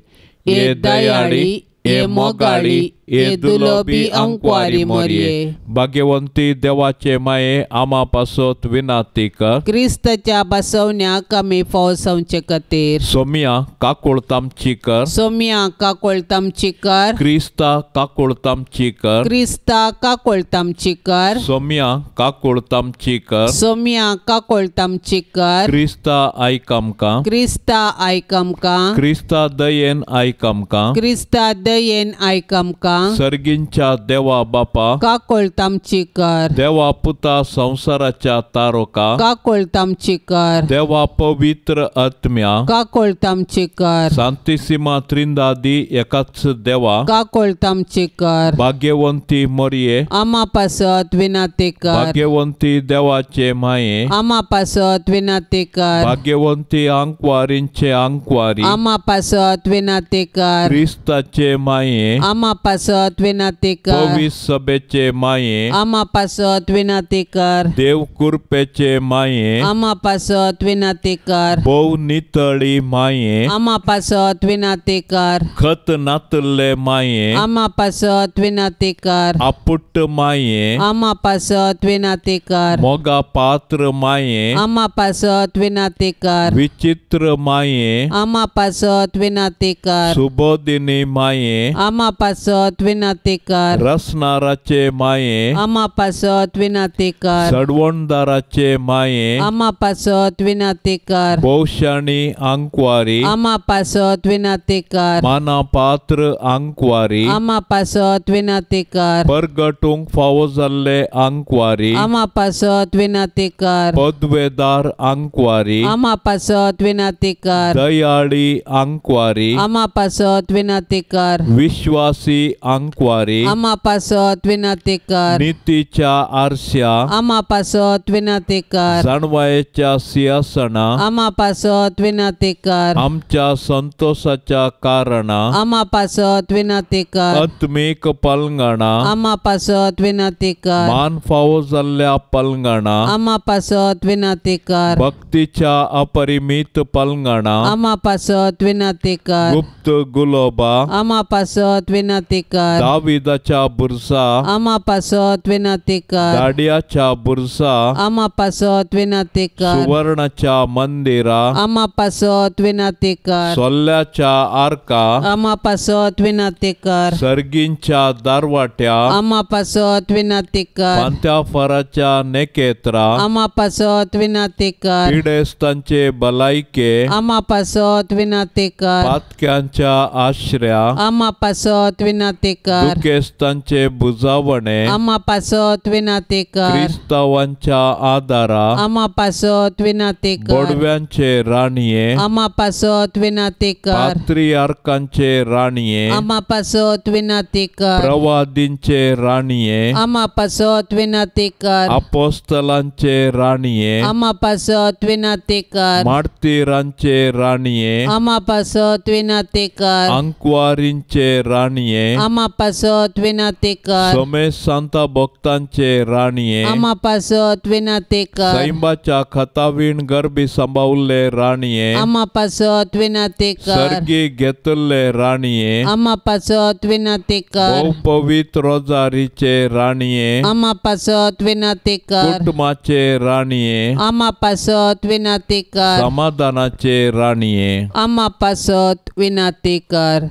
हे दयाळी, हे मोगाळी, हे दुलोबी अंकवारी मरिये, भाग्यवंती देवाचे माये आमा पासत विनाती कर, क्रिस्ताच्या बसवण्याक आमी फावसावचे खातीर। सोमिया काकुळतामची कर, सोमिया काकुळतामची कर, क्रिस्ता काकुळतामची कर, क्रिस्ता काकुळतामची कर, सोमिया काकुळतामची कर, सोमिया काकुळतामची कर, क्रिस्ता आयक आमकां, क्रिस्ता आयक आमकां, क्रिस्ता दयेन आयक आमकां, क्रिस्ता दयेन आयक आमकां। सर्गींच्या देवा बापा काकोळत आमची कर। देवा पुता संवसाराच्या तारोका काकोळत आमची कर। देवा पवित्र आत्म्या काकोळत आमची कर। सांतिसिमा त्रिंदादी एकाच देवा काकोळत आमची कर। भाग्यवंती मोरये आमा पासत विनाती कर। भाग्यवंती देवाचे माये आमा पासत विनाती कर। भाग्यवंती आंकवारींचे आंकवारी आमा पासत विनाती कर। क्रिस्ताचे माये आमा पासत विनाती कर। पवित्र सभेचे माये आमा पासत विनाती कर। देव कृपेचे माये आमा पासत विनाती कर। भोव नितळी माये आमा पासत विनाती कर। खत नातल्ले माये आमा पासत विनाती कर। आपुट्ट माये आमा पासत विनाती कर। मोगा पात्र माये आमा पासत विनाती कर। विचित्र माये आमा पासत विनाती कर। सुबोधिनी माये आमा पासत विनाती कर। रसनाराचे माये आमा पासत विनाती कर। सडवणदाराचे माये आमा पासत विनाती कर। भोवशाणी आंकवारी आमा पासत विनाती कर। माना पात्र आंकवारी आमा पासत विनाती कर। परगटूंक फावो जाल्ले आंकवारी आमा पासत विनाती कर। पदवेदार आंकवारी आमा पासत विनाती कर। दयाळी आंकवारी आमा पासत विनाती कर। विश्वासी आंकवारी आमा पासत विनाती कर। नितीच्या आरश्या आमा पासत विनाती कर। जाणवायेच्या सिंहासना आमा पासत विनाती कर। आमच्या संतोषाच्या कारणा आमा पासत विनाती कर। आत्मीक पलंगणा आमा पासत विनाती कर। मान फावो जाल्ल्या पलंगणा आमा पासत विनाती कर। भक्तीच्या अपरिमित पलंगणा आमा पासत विनाती कर। गुप्त गुलोबा आमा पासत विनाती कर। दाविदाच्या बुरसा आमा पासत विनाती कर। दाडियाच्या बुरसा आमा पासत विनाती कर। सुवर्णाच्या मंदिरा आमा पासत विनाती कर। सोल्ल्याच्या आरका आमा पासत विनाती कर। सर्गींच्या दारवाट्या आमा पासत विनाती कर। पांत्याफराच्या नेकेत्रा आमा पासत विनाती कर। पिडेस्तांचे भलायके आमा पासत विनाती कर। पातक्यांच्या आश्र्या आमा पासत विनाती कर। दुखेस्तांचे बुजावणे आमा पासत विनाती कर। क्रिस्तावांच्या आदारा आमा पासत विनाती कर। बोडव्यांचे राणये आमा पासत विनाती कर। पात्रियार्कांचे राणये आमा पासत विनाती कर। प्रवादींचे राणये आमा पासत विनाती कर। अपोस्तलांचे राणये आमा पासत विनाती कर। मार्तीरांचे राणये आमा पासत विनाती कर। आंकवारींचे राणये आमा पासत विनाती कर। सोमेश सांता भक्तांचे राणये आमा पासत विनाती कर। सैंबाच्या खतावीण गर्भी सांबावल्ले राणये आमा पासत विनाती कर। सर्गी घेतल्ले राणये आमा पासत विनाती कर। भोव पवित्र रोजारीचे राणये आमा पासत विनाती कर। कुटुंबाचे राणये आमा पासत विनाती कर। समाधानाचे राणये आमा पासत विनाती कर।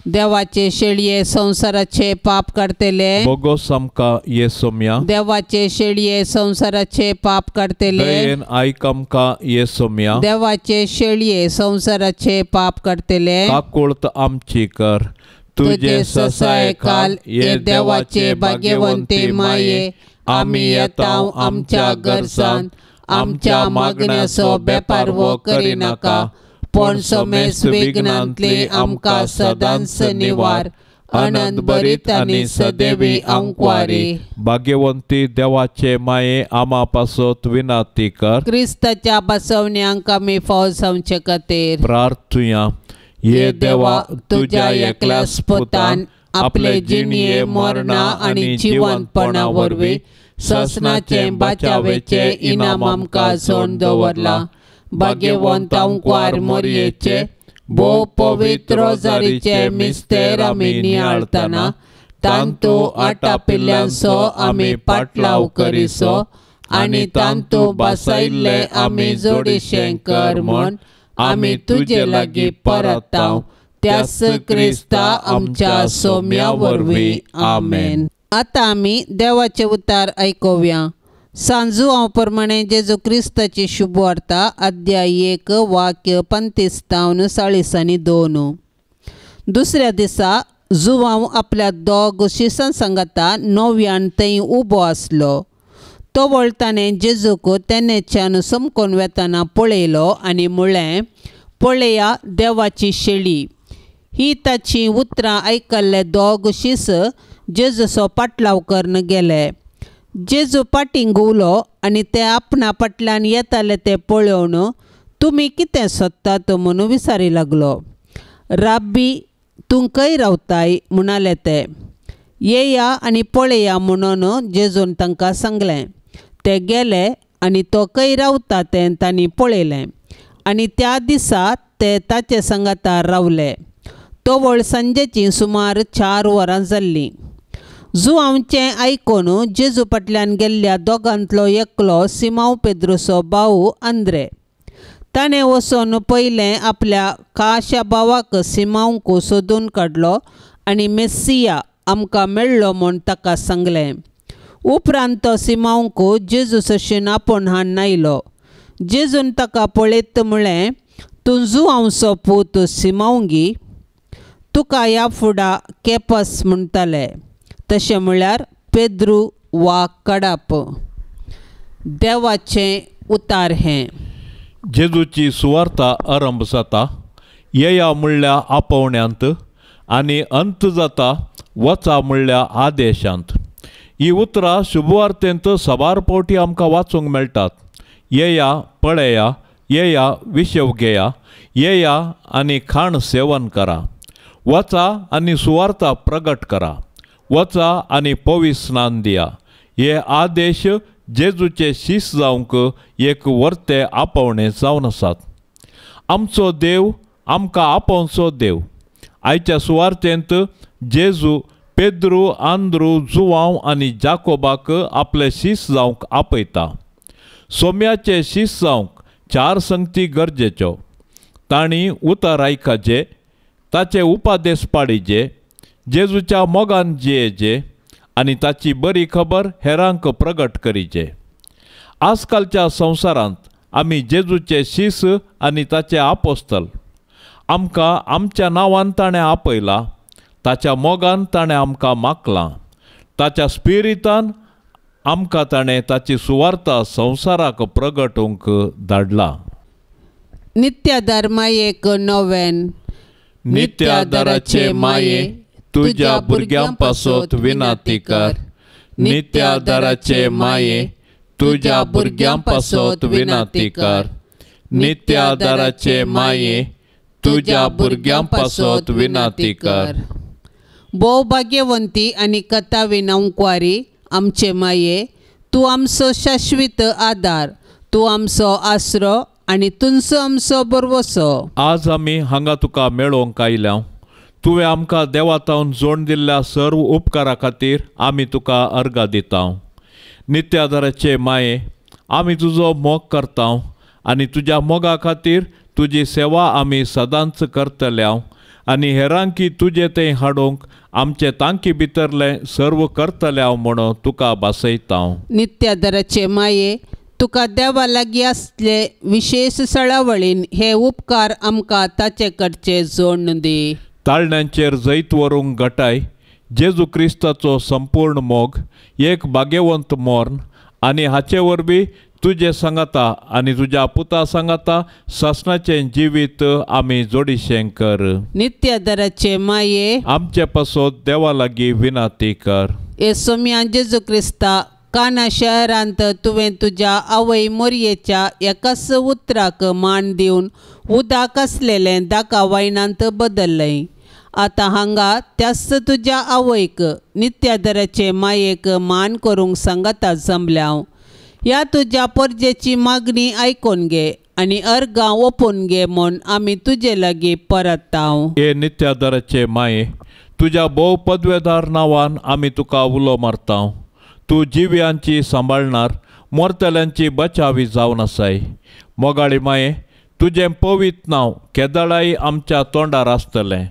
देवाचे शेळये संसाराचे पाप काडतले बोगोस आमकां ये सोम्या। देवाचे शेळये संसाराचे पाप काडतले दयेन आयक आमकां ये सोम्या। देवाचे शेळये संसाराचे पाप काडतले काकुळत आमची कर। तुजे ससायकाल ये देवाचे भाग्यवंती माये आमी येता आमच्या गरजान आमच्या मागण्याचो बेपारवो करिनाका पण समेस विघ्नांतली आमकां सदांच निवार। आनंद भरीत आनी सदैवी आंकवारी भाग्यवंती देवाचे माये आमा पासत विनाती कर। क्रिस्ताच्या बसवण्यांक आमी फाव जावचे खातीर प्रार्थुया। ये देवा तुज्या एकल्याच पुतान आपले जिणये मरणा आनी जिवंतपणा वरवीं ससनाचे बाचावेचे इनाम आमकां जोडून दवरला। भाग्यवंत आंकवार मोरयेचे भोव पवित्र रोजारीचे मिस्तेर आमी नियाळतना तांतू आटापिल्ल्यांचो आमी पाटलाव करिसो आनी तांतू बसयल्ले आमी जोडीशें कर म्हूण आमी तुजे लागीं परताव त्याच क्रिस्ता आमच्या सोम्या वरवीं आमेन। आतां आमी देवाचें उतार आयकुया। सांजू हांव प्रमाणे जेजू क्रिस्ताची शुभवार्ता अध्याय 1 वाक्य 35 तावन 42. दुसऱ्या दिसा जुवांव आपल्या दोग शिसां सांगाता नव्यान थंय उबो आसलो. तो वळताणें जेजूक तेन्नाच्यान समकोन वेताना पळयलो आनी म्हळें, पळया देवाची शेळी. ही ताची उतरां आयकल्ले दोग शीस जेजूचो पाटलाव करून गेले. जेजू फाटीं घुंवलो आनी ते आपणा फाटल्यान येताले ते पळोवन तुमी कितें सोदतात म्हणून विचारी लागलो. राब्बी, तूं खंय रावताय म्हणाले ते. येया आनी पळया म्हणून जेजून तांकां सांगलें. ते गेले आनी तो खंय रावता तें तांणी पळयलें आनी त्या दिसा ते ताचे सांगाता रावले. तवळ सांजेचीं सुमार 4 वरां जाल्लीं. जुवांवचें आयकून जेजू फाटल्यान गेल्ल्या दोगांतलो एकलो सिमांव पेद्रूचो भाव आंद्रे. ताणें वचून पयलें आपल्या खाशा भावाक सिमांवक सोदून काडलो आनी मेस्सिया आमकां मेळ्ळो म्हूण ताका सांगलें. उपरांत तो सिमांवक जेजू सशीन आपोवन हाडून आयलो. जेजून ताका पळयत म्हळें, तूं जुवांवचो पूत सिमांवगी, तुका ह्या फुडा केपस म्हणटाले, तशें म्हळ्यार पेद्रू वा कडाप. देवाचें उतार हें. जेजूची सुवार्ता आरंभ जाता येया म्हणल्या आपोवण्यांत आनी अंत जाता वचा म्हणल्या आदेशांत. ही उतरां शुभवार्तेंत साबार फावटी आमकां वाचूंक मेळटात. येया पळया, येया विशेव घेया, येया आनी खाण सेवन करा, वचा आनी सुवार्ता प्रगट करा, वचा आनी पवित्र स्नान दिया. हे आदेश जेजूचे शीस जावंक एक वर्ते आपोवणें जावन आसात. आमचो देव आमकां आपोवचो देव. आयच्या सुवार्तेंत जेजू पेद्रू, आंद्रू, जुवांव आनी जाकोबाक आपले शीस जावंक आपयता. सोम्याचे शीस जावंक 4 संगती गरजेच्यो. तांणी उतर आयकाचे, ताचे उपादेश पाडिजे, जेजूच्या मोगान जियेचे आनी ताची बरी खबर हेरांक प्रगट करीचे. आजकालच्या संवसारांत आमी जेजूचे शीस आनी ताचे आपोस्तल. आमकां आमच्या नांवान ताणें आपयला, ताच्या मोगान ताणें आमकां मागलां, ताच्या स्पिरितान आमकां ताणें ताची सुवार्ता संवसाराक प्रगटूंक धाडला. नित्यादार मायेक नोवेन. नित्यादाराचे माये, तुज्या भुरग्यां पासत विनाती कर. नित्यादाराचे माये, तुज्या भुरग्यां पासत विनाती कर. नित्यादाराचे माये, तुज्या भुरग्यां पासत विनाती कर. भोव भाग्यवंती आनी कथा विनांकवारी आमचे माये, तूं आमचो शाश्वीत आदार, तूं आमचो आसरो आनी तुमचो आमचो भरवसो. आज आमी हांगा तुका मेळोवंक आयल्या. तुवें आमकां देवातावन जोड दिल्ल्या सर्व उपकारा खातीर आमी तुका अर्गां दिता. नित्यादाराचे माये, आमी तुजो मोग करता आनी तुज्या मोगा खातीर तुजी सेवा आमी सदांच करतल्या आनी हेरांकी तुजें तें हाडूंक आमचे तांकी भितरलें सर्व करतल्या म्हणून तुका भासयता. नित्यादाराचे माये, तुका देवा लागीं आसले विशेश सळावळीन हे उपकार आमकां ताचे कडचे जोडून दी. ताळण्यांचेर जैत व्हरूंक गटाय जेजू क्रिस्ताचो संपूर्ण मोग, एक भाग्यवंत मर्ण आनी हाचे वरवीं तुजे सांगाता आनी तुज्या पुता सांगाता सासणाचें जिवीत आमी जोडीशें कर. नित्यादाराचे माये, आमचे पासत देवा लागीं विनाती कर. हे सोम्या जेजू क्रिस्ता, काना शहरांत तुवें तुज्या आवय मोरयेच्या एकाच उतराक मान दिवन उदक आसलेलें दाका वायनांत बदल्लें. आतां हांगा त्याच तुज्या आवयक नित्यादाराचे मायेक मान करूंक सांगाता जमल्या. ह्या तुज्या परजेची मागणी आयकून घे आनी अर्गां ओपून घे म्हूण आमी तुजे लागीं परतां. हे नित्यादाराचे माये, तुज्या भोव पदवेदार नांवान आमी तुका उलो मारता. तूं जिव्यांची सांबाळणार, मरतल्यांची बचावी जावन आसाय. मोगाळी माये, तुजें पवित्र नांव केदळाय आमच्या तोंडार आसतलें.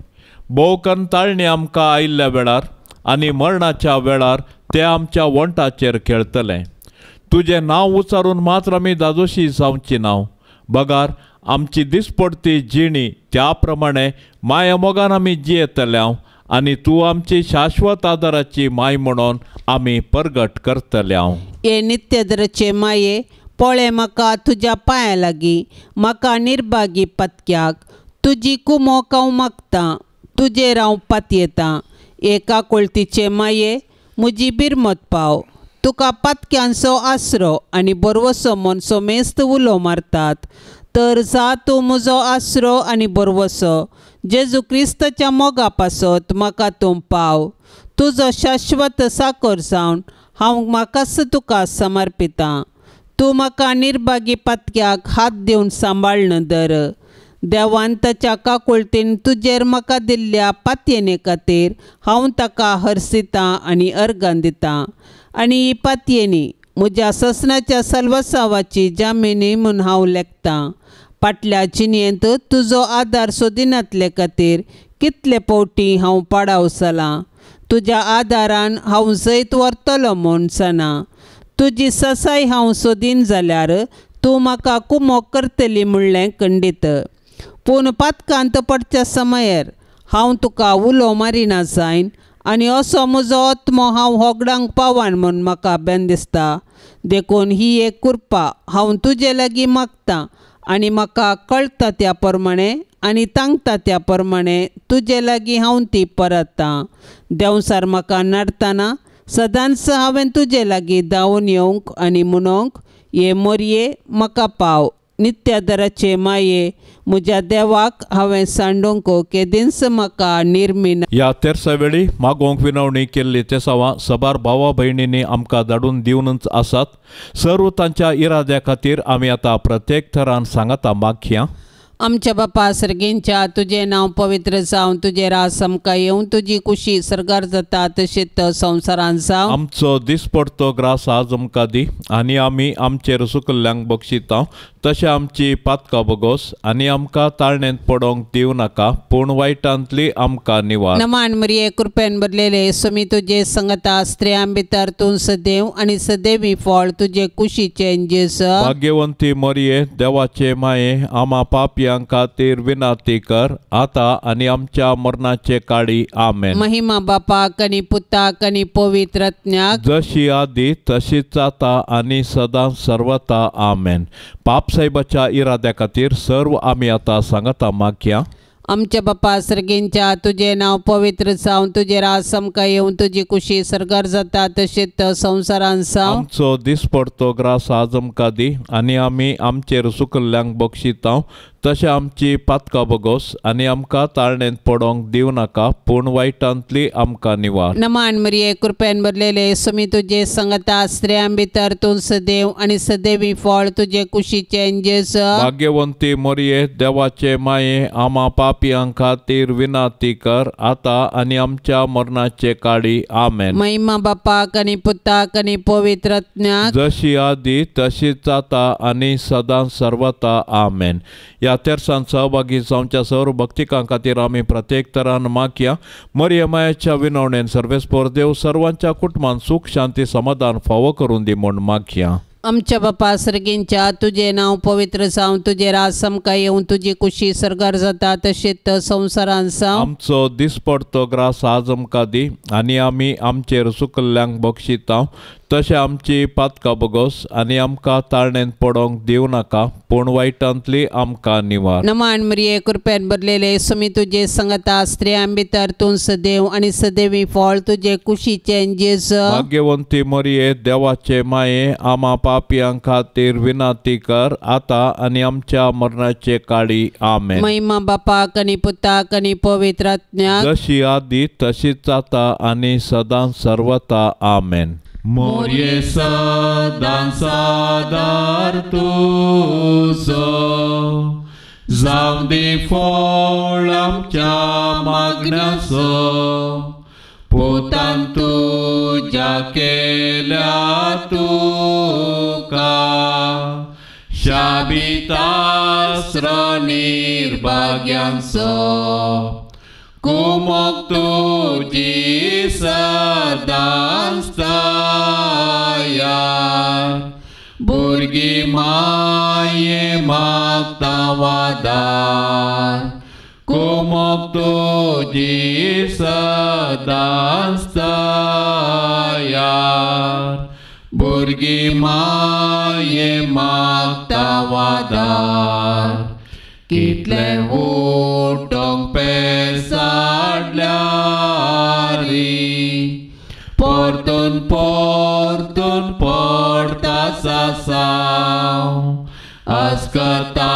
भोव कन्न ताळणी आमकां आयिल्ल्या वेळार आनी मरणाच्या वेळार तें आमच्या वंटाचेर खेळटलें. तुजें नांव उच्चारून मात्र आमी दादोशी जावची नांव, बगार आमची दिसपडती जिणी त्या प्रमाणे माया मोगान आमी जियेतल्या आनी तूं आमची शाश्वत आदाराची माय म्हणून आमी परगट करतले. हे नित्यदराचे माये, पळय म्हाका तुज्या पांया लागीं, म्हाका निर्भागी पत्क्याक तुजी कुमोक हांव मागतां, तुजेर हांव पातयेतां. एका कोळतीचे माये, म्हजी बिरमत पाव. तुका पातक्यांचो आसरो आनी बरवसो म्हूण सोमेस्त उलो मारतात, तर जा तूं म्हजो आसरो आनी बरवसो. जेजू क्रिस्ताच्या मोगा पासत म्हाका तूं पाव. तुजो शाश्वत साकर जावन हांव म्हाकाच तुका समर्पितां. तूं म्हाका निर्भागी पातक्याक हात दिवन सांबाळ्न धर. देवान ताच्या काकुळतीन तुजेर म्हाका दिल्ल्या पातयेने खातीर हांव ताका हरसितां आनी अर्गां दितां. आनी ही पातयेनी म्हज्या ससनाच्या सल्वसावाची जामिनी म्हूण हांव लेखतां. फाटल्या जिणेंत तुजो आदार सोदिनातले खातीर कितले फावटी हांव पाडाव जालां. तुज्या आदारान हांव जैत व्हरतलो म्हूण जाणा. तुजी ससाय हांव सोदीन जाल्यार तूं म्हाका कुमोक करतली म्हणलें खंडीत. पूण पातकांत पडच्या समयार हांव तुका उलो मारिना जायन आनी असो म्हजो आत्मो हांव होगडांक पावान म्हूण म्हाका बेन दिसता. देखून ही एक कृपा हांव तुजे लागीं मागतां आनी म्हाका कळटा त्या प्रमाणे आनी तांकता त्या प्रमाणे तुजे लागीं हांव ती परततां. देंवसार म्हाका नडतना सदांच हांवें तुजे लागीं धांवून येवंक आनी म्हणोंक, ये मोरये म्हाका पाव. नित्यादराचे माये, म्हज्या देवाक हांवें सांडूंक केदींच म्हाका निर्मिना. ह्या तेरसा वेळी मागोवंक विनवणी केल्ली तेसावां सबार भावा भयणींनी आमकां धाडून दिवनच आसात. सर्व तांच्या इराद्या खातीर आमी आतां प्रत्येक थरान सांगाता मागया. आमच्या बापा सर्गींच्या, तुजें नांव पवित्र जावं, तुजें राज आमकां येवं, तुजी कुशी सर्गार जाता तशीच संवसारांत जावं. आमचो दिसपडतो ग्रास आज आमकां दी आनी आमी आमचेर सुकल्ल्यांक बक्षिता तशें आमची पातकां बगोस आनी आमकां ताळणेंत पडोवंक दिवं नाका, पूण वायटांतली आमकां निवार. नमान मरिये, कृपेन भरलेले, स्वामी तुजे संगता, स्त्रियां भितर तूं सदैव आनी सदैवी फळ तुजे कुशीचें जेजू. भाग्यवंती मरिये, देवाचे माये, आमा पापयां खातीर विनंती कर आता आनी आमच्या मरणाचे काळी. आमेन. महिमा बापाक आनी पुताक आनी पवित्र आत्म्याक, जशी आदी तशीच आता आनी सदां सर्वता. आमेन. पाप साहेबाच्या इराद्या खातीर सर्व आमी आतां सांगाता मागया. आमच्या बापा सर्गींच्या, तुजें नांव पवित्र जावं, तुजें राज आमकां येवं, तुजी कुशी सर्गार जाता तशीच संवसारांत जावं. आमचो दिसपडतो ग्रास आज आमकां दी आनी आमी आमचेर सुकल्ल्यांक बक्षिता तशें आमची पातकां बगोस आनी आमकां ताळणेंत पडोवंक दिवं नाका, पूण वायटांतली आमकां निवार. नमान मरिये, कृपेन भरलेले, स्वामी तुजे संगता, स्त्रियां भितर तूं सदैव आनी सदैवी फळ तुजे कुशीचें जेजू. भाग्यवंती मरिये, देवाचे माये, आमा पापयां खातीर विनंती कर आता आनी आमच्या मरणाचे काळी. आमेन. महिमा बापाक आनी पुताक आनी पवित्र आत्म्याक, जशी आदी तशीच आता आनी सदां सर्वता. आमेन. ह्या तेरसान सहभागी जावच्या सर्व भक्तिकां खातीर आमी प्रत्येक तरान मागया. मरिये मायेच्या विनवणेन सर्वेस्पोर देव सर्वांच्या कुटुंबान सुख शांती समाधान फावो करून दी म्हूण मागया. आमच्या बापा सर्गींच्या, तुजें नांव पवित्र जावं, तुजें राज आमकां येवं, तुजी कुशी सर्गार जाता तशीच संवसारांत जावं. आमचो दिसपडतो ग्रास आज आमकां दी आनी आमी आमचेर सुकल्ल्यांक बक्षिता तशें आमची पातकां बगोस आनी आमकां ताळणेंत पडोवंक दिवं नाका, पूण वायटांतली आमकां निवार. नमान मरिये, कृपेन भरलेले, स्वामी तुजे संगता, स्त्रियां भितर तूं सदैव आनी सदैवी फळ तुजे कुशीचें जेजू. भाग्यवंती मरिये, देवाचे माये, आमा पापयां खातीर विनंती कर आता आनी आमच्या मरणाचे काळी. आमेन. महिमा बापाक आनी पुताक आनी पवित्र आत्म्याक, जशी आदी तशीच आता आनी सदां सर्वता. आमेन. मोरये सदां सादार तुजो, जावं दी फळ आमच्या मागण्याचो, पुतान तुज्या केल्या तुका शाबितास्र निर्भाग्यांचो, कुमोक तुजी सदांच तयार, भुरगीं माये मागता वादार, कुमोक तुजी सदांच तयार भुरगीं माये मागता वादार कितले उठोंक पेसाडल्यारी परतून परतून पडटा सासांव अस्कता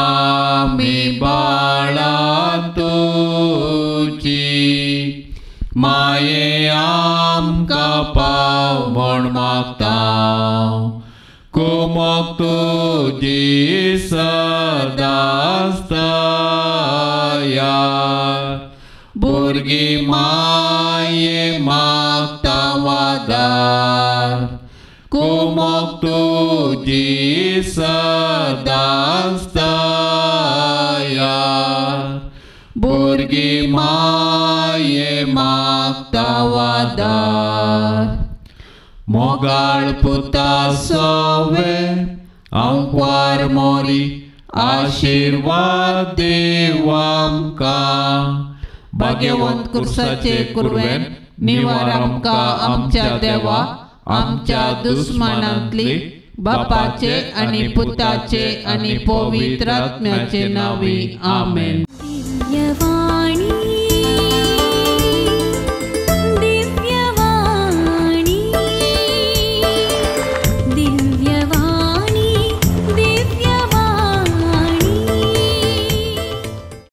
मी बाळां तुजी माये आमकां पाव म्हण मागता कुमोक तुजी सदांच तयार भुरगीं माये मागता वादार कुमोक तुजी सदांच तयार भुरगीं माये मागता वादार मोगाळ पुता सोवे आंकवार मोरी आशिर्वाद देव आमकां भाग्यवंत कुर्साचे कुरवेन निवार आमकां आमच्या देवा आमच्या दुस्मानांतली बापाचे आनी पुताचे आनी पवित्र आत्म्याचे नांवी आमेन. दिव्यवाणी.